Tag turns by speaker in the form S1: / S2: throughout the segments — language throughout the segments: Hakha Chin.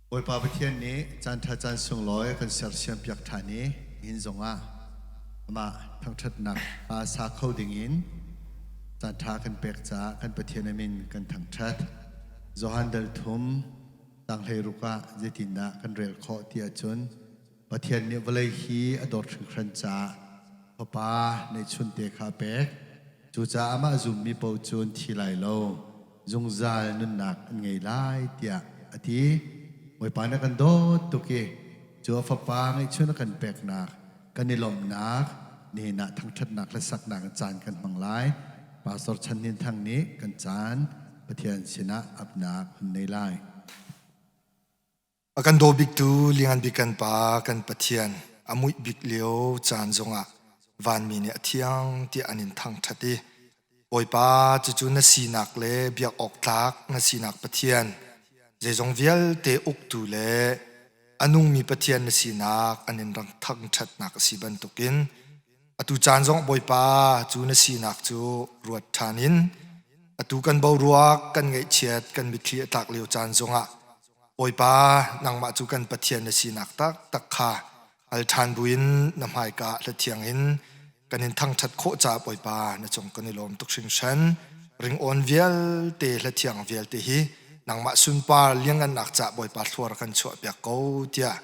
S1: Bawipa Pathian nih caanṭha caan sunglawi a kan sersiampiak ṭhan i nihin zongah amah thangṭhatnak hla sa kho dingin caanṭha kan pek caah kan Pathian a min kan thangṭhat. Johan dal thum tang 16 ah zeitindah kan rel khawh ti ahcun Pathian nih vawlei hi a dawt hringhran caah Fapa neihchunte kha a pek. Cucaah amah zummi paoh cu an thi lai lo, zungzal nunnak an ngei lai tiah a ti. Bawipa nih a kan dawt tuk i cu a Fapa ngeihchun a kan peknak kan i lawmhnak nihin ah thangṭhatnak le saknak in caan kan hmang lai. Pastor Chan Hnin Thang nih kan caan Pathian sinah apnak hun nei lai.
S2: A kan daw biktu liangan bik kan Pa kan Pathian a muih bik lio caan zongah vanmi nih a thiang tiah an in thangṭhat i Bawipa cucu na sinak le biak awk tlak na sinak Pathian zeizong vialte uktu le a nungmi Pathian na sinak an in rak thangṭhatnak a si bantukin Atu caan zong Bawipa cu na sinak cu ruat ṭhan in atu kan boruak kan ngaihchiat kan mitthli a tlak lio caan zongah Bawipa nangmah cu kan Pathian na sinak taktak kha al ṭhan buin na hmaika hlathiang in kan in thangṭhat khawh caah Bawipa na cung kan i lawm tuk hringhran. Ringawn vialte hlathiang vialte hi nangmah sunpar liangngannak caah Bawipa thluar kan chuahpiak ko tiah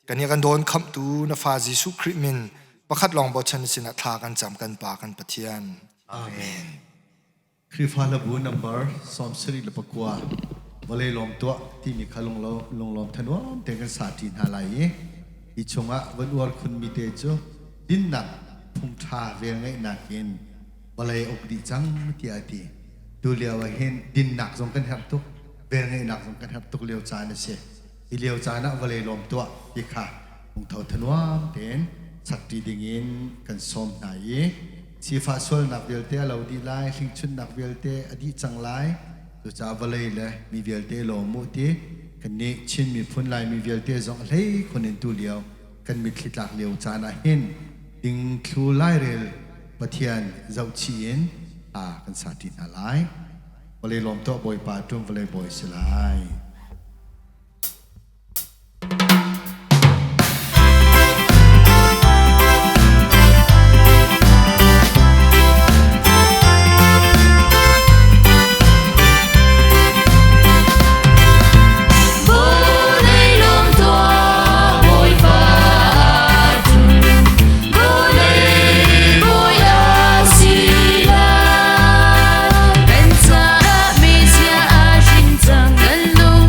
S2: Kan i kan dawn khamhtu na fa Jesuh Khrih min pakhat lawng bochan sinah thla kan cam kan Pa kan Pathian.
S1: Amen. Khrihfa hlabu number 79 vawlei lawm tuah timi kha lunglawm thanuam te kan sa ṭi hna lai i hi chungah van uar khunmi te cu dinnak phungṭha velngeihnak in vawlei uk dih cang tiah a ti. Tu lio ah hin dinnak zong kan herh tuk, velngeihnak zong kan herh tuk lio caan a si. Hi lio caan ah vawlei lawm tuah ti kha lungtho thanuam tein sakṭi dingin kan sawm hna i sifah sualnak vialte a lo dih lai, hlingchunhnak vialte a dih cang lai. Cucaah vawlei le mi vialte lawm u ti kannih Chin miphun Laimi vialte zong a hlei khun in tu lio kan mitthli tlak lio caan ah hin dingthlu lairel Pathian zohchih in hla kan sa ṭi hna lai. Vawlei lawm tuah Bawipa ṭum vawlei bawi si lai.
S3: Vawlei lawm tuah Bawipa ṭum vawlei bawi a si lai. Kan caah Messiah a hrin cang kan lung.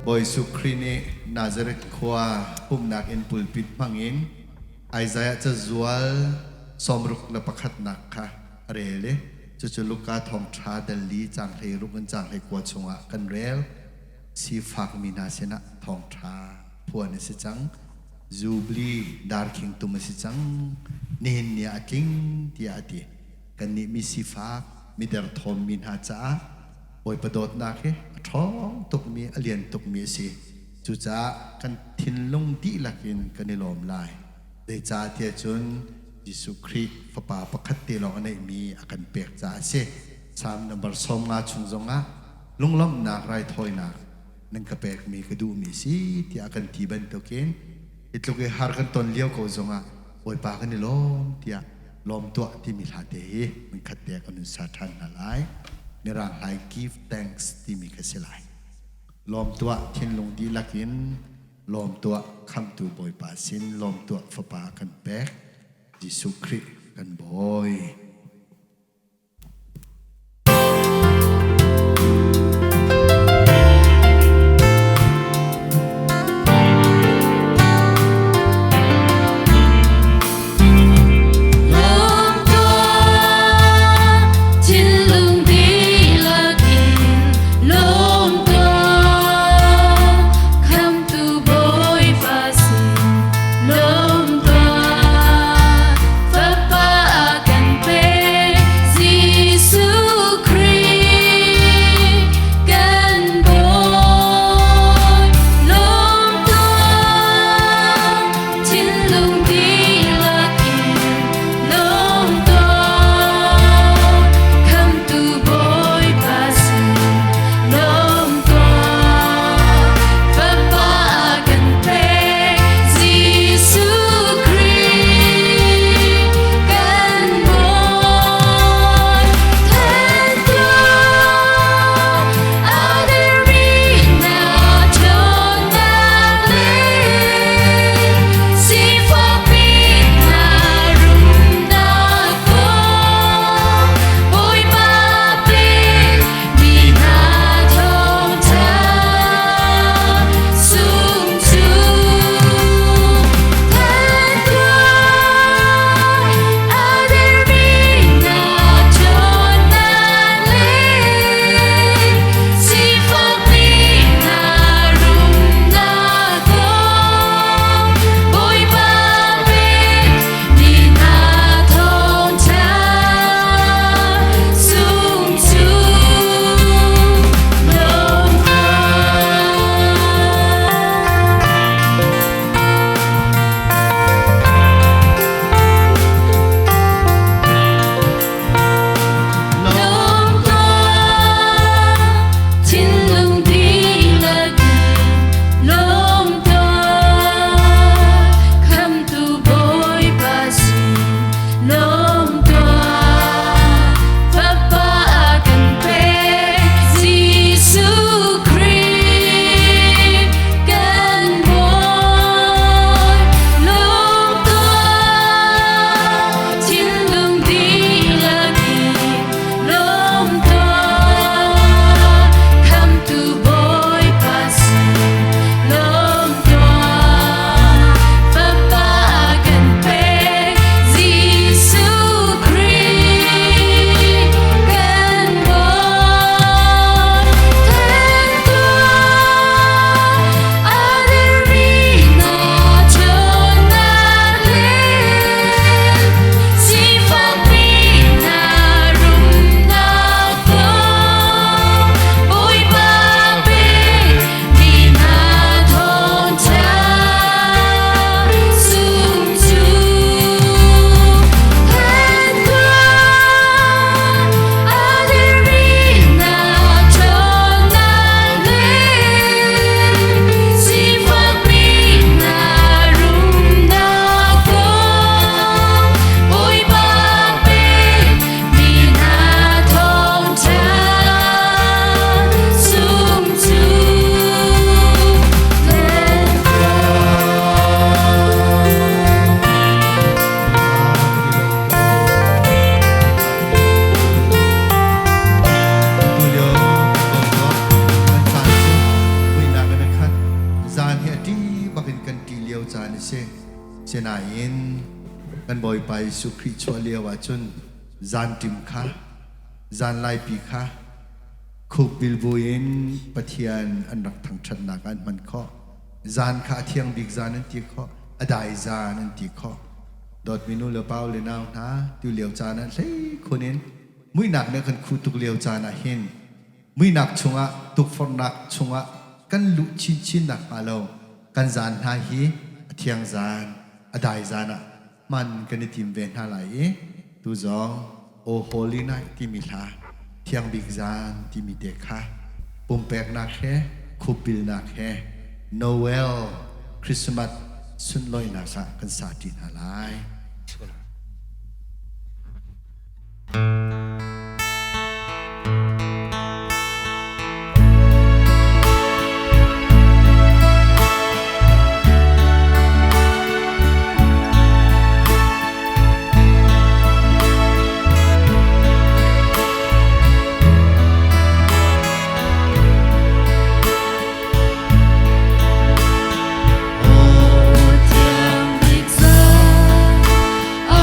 S1: Bawi Jesuh Khrih nih Nazareth khua pumhnak inn pulpit hmangin Isaiah cazual 61nak kha a rel i cucu Luka thawngṭha dal li caang 16 in caang 19 chungah kan rel. Sifakmi hna sinah thawngṭha phuan a si cang. Jubilee darkhing tum a si cang. Nihin ni ah a tling tiah a ti. Kannih mi sifak, mi derthawmmi hna caah Bawipa dawtnak hi a ṭhawng tukmi, a lian tukmi a si. Cucaah kan thinlung dihlak in kan i lawm lai. Zeicahtiah cun Jesuh Khrih Fapa pakhat te lawng a neihmi a kan pek caah a si. Salm number 50 chung zongah lunglawmhnak raithawinak nan ka pekmi ka duhmi si tiah a kan ti bantukin hi tluk i har kan ton lio ko zongah Bawipa kan i lawm tiah lawm tuah timi hla te hi hmunkhat te ah kan hun sa ṭhan hna lai. Mirang hlai Give Thanks timi kha si lai. Lawm tuah thinlung dihlak in lawm tuah khamhtu Bawipa sin lawm tuah Fapa kan pek Jesuh Khrih kan Bawi.
S3: Lawm tuah, thinlung dihlak in lawm tuah, Khamhtu Bawipa sin lawm tuah, Fapa a kan pek.
S1: Sinain kan Bawipa Jesuh Khrih chuah lio ahcun zanṭim kha zanlaipi kha khukbil buin Pathian an rak thangṭhatnak ah an hman khawh. Zan kha a thiang bik zan an ti khawh, a dai zan an ti khawh. Dawtmi nu le pa le nau hna, tu lio caan ah hleikhun in muihnak nih a kan khuh tuk lio caan ah hin muihnak chungah tukforhnak chungah kan luh chinchin nakhnga lo kan zan hna hi a thiang zan, a dai zan ah hman kan i tim ve hna lai i tu zong O Holy Night timi hla Thiang Bik Zan timi te kha pumpeknak he khupbilnak he Noel Christmas sunlawinak ah kan sa ṭi hna lai.
S3: Aw thiang bik zan.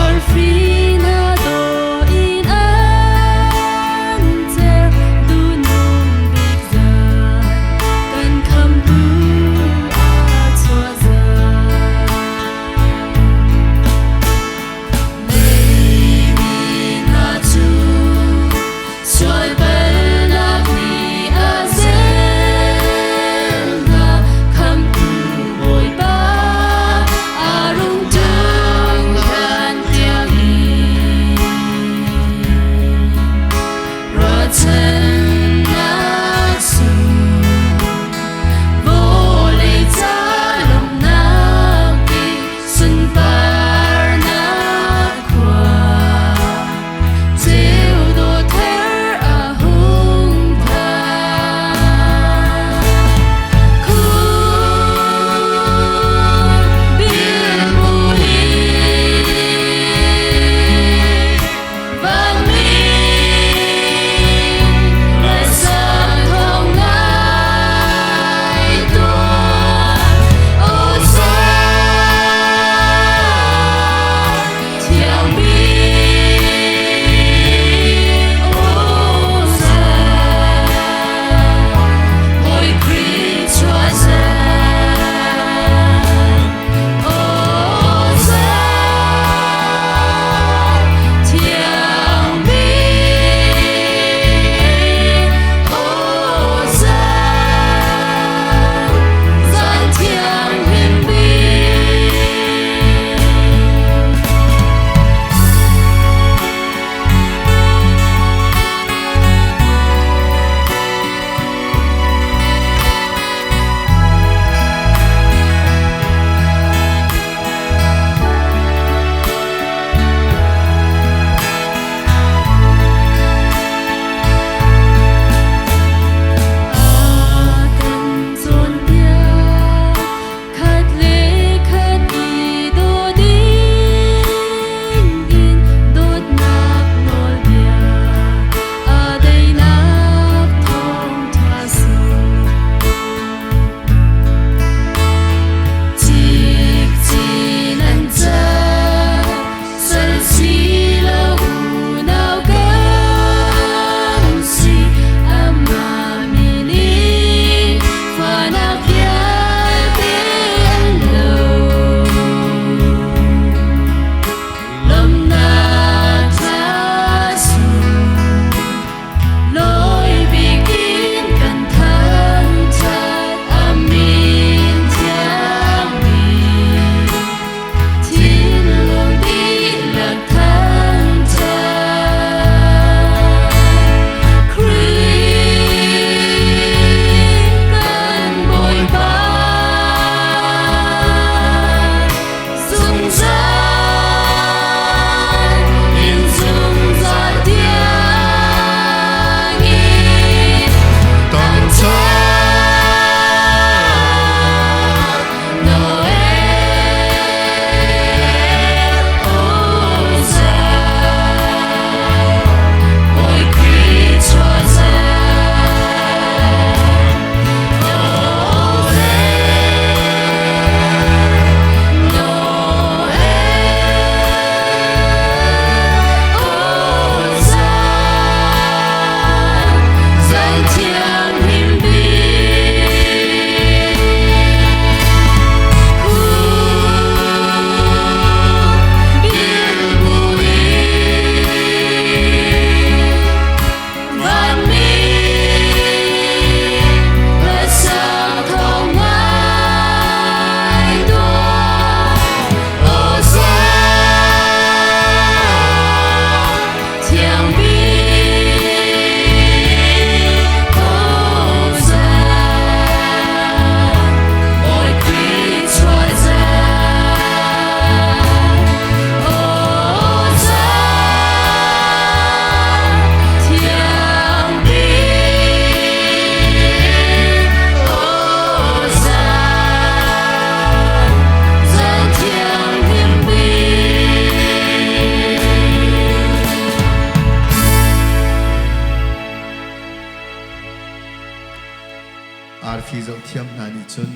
S1: Arfi zohthiam hna nih cun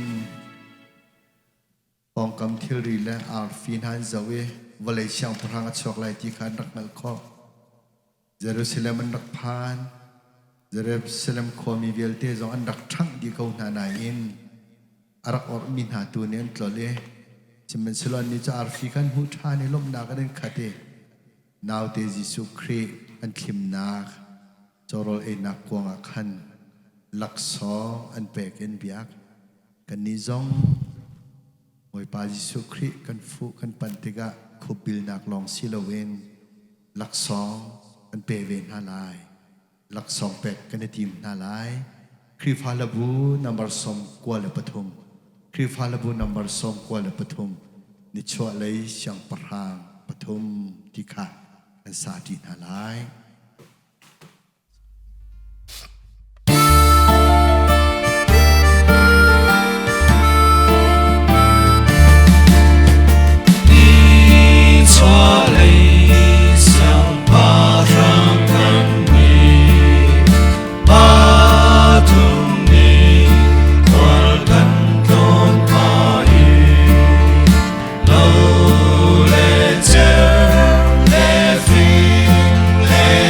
S1: pawngkam thilri le arfi hna an zoh i vawlei siangpahrang a chuak lai ti kha an rak hngalh khawh. Jerusalem an rak phan. Jerusalem khuami vialte zong an rak ṭhangh dih ko hna nain a rak orhmi hna tu nih an tlolh i sihmanhsehlaw annih cu arfi kha an hmuh ṭhan i lawmhnak an in khat i naute Jesuh Khrih an thlimnak cawrawl einak kuang ah khan laksawng an pek in biak. Kannih zong Bawipa Jesuh Khrih kan fuh kan panh tikah khupbilnak lawng si loin laksawng kan pe ve hna lai. Laksawng pek kan i tim hna lai. Khrihfa labu number 93 Khrihfa labu number 93 nichuahlei siangpahrang pathum ti kha kan sa ṭi hna lai.
S4: Nichuahlei siangpahrang kan nih pathum nih khual kan tlawn pah i lo le cer le fing le.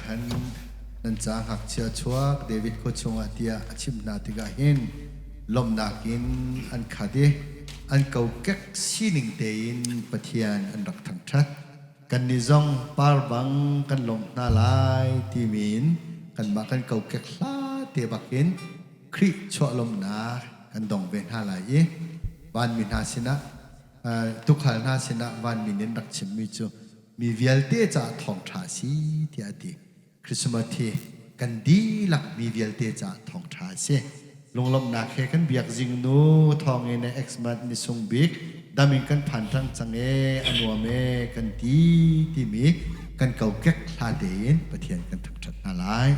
S1: khan nan ca ngakchia chuak David khua chungah tiah a chimh hna tikah hin lawmhnak in an khat i an kokek sining tein Pathian an rak thangṭhat. Kannih zong par bang kan lawmh hna lai timi in kanmah kan kokek hla te bakin Khrih chuah lawmhnak kan dong ve hna lai i vanmi hna sinah tuukhal hna sinah vanmi nih an rak chimmi cu mi vialte caah thawngṭha a si tiah a ti. Christmas hi kan dihlak mi vialte caah thawngṭha a si. Lunglawmhnak he kan biak zingnu thawngin Xmas ni sung bik dam in kan phan ṭang cang ee a nuam ee kan ti timi kan kokek hla tein Pathian kan thangṭhat hna lai.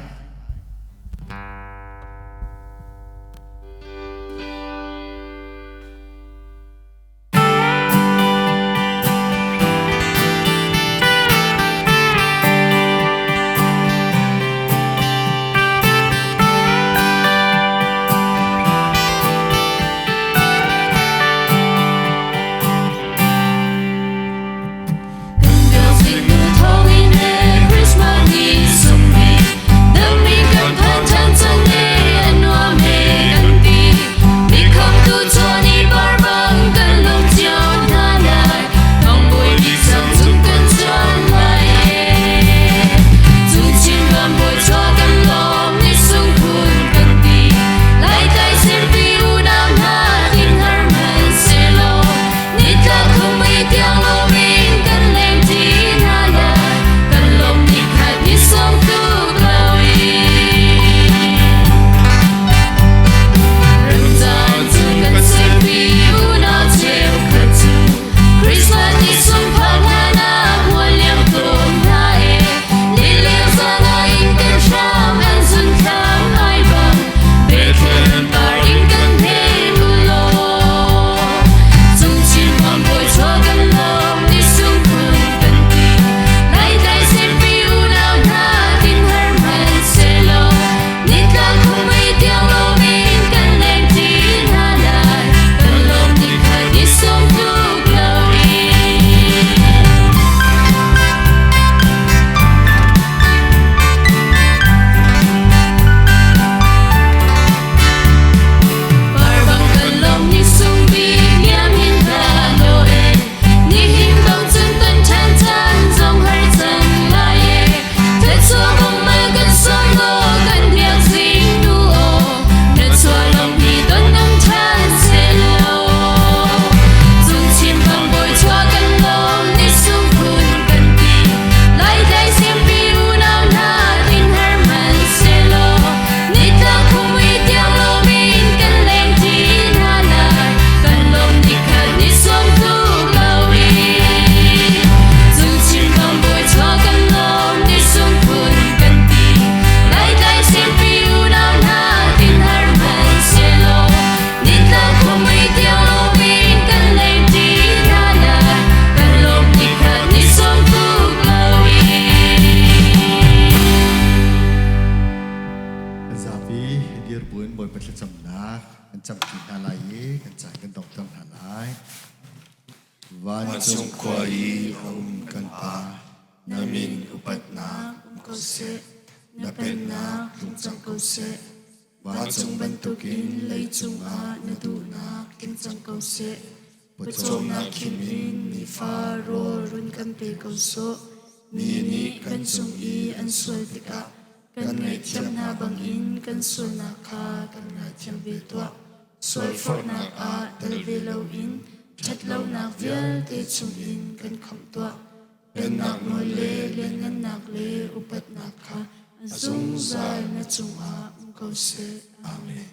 S1: Zapi dirbuin Bawipa thlacamnak kan campi hna lai i kan caan kan donghter hna lai.
S4: Vancung khua i a um kan Pa, na min upatnak um ko seh, na pennak tlung cang ko seh. Vancung bantukin leicung ah na duhnak tling cang ko seh. Pawcawmnak khim in nifa rawl run kan pe ko sawh. Mi nih kan cung i an sual tikah kan ngaihthiam hna bangin kan sualnak kha kan ngaithiam ve tuah. Sualforhnak ah tel ve loin ṭhatlonak vialte chungin kan khamh tuah. Pennak nawl le lianngannak le upatnak kha a zungzal na cungah um ko seh. Amen.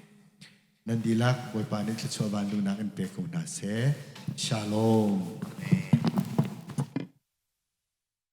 S1: Nan dihlak Bawipa nih thluachuah vanlunak in pe ko hna seh. Shalom.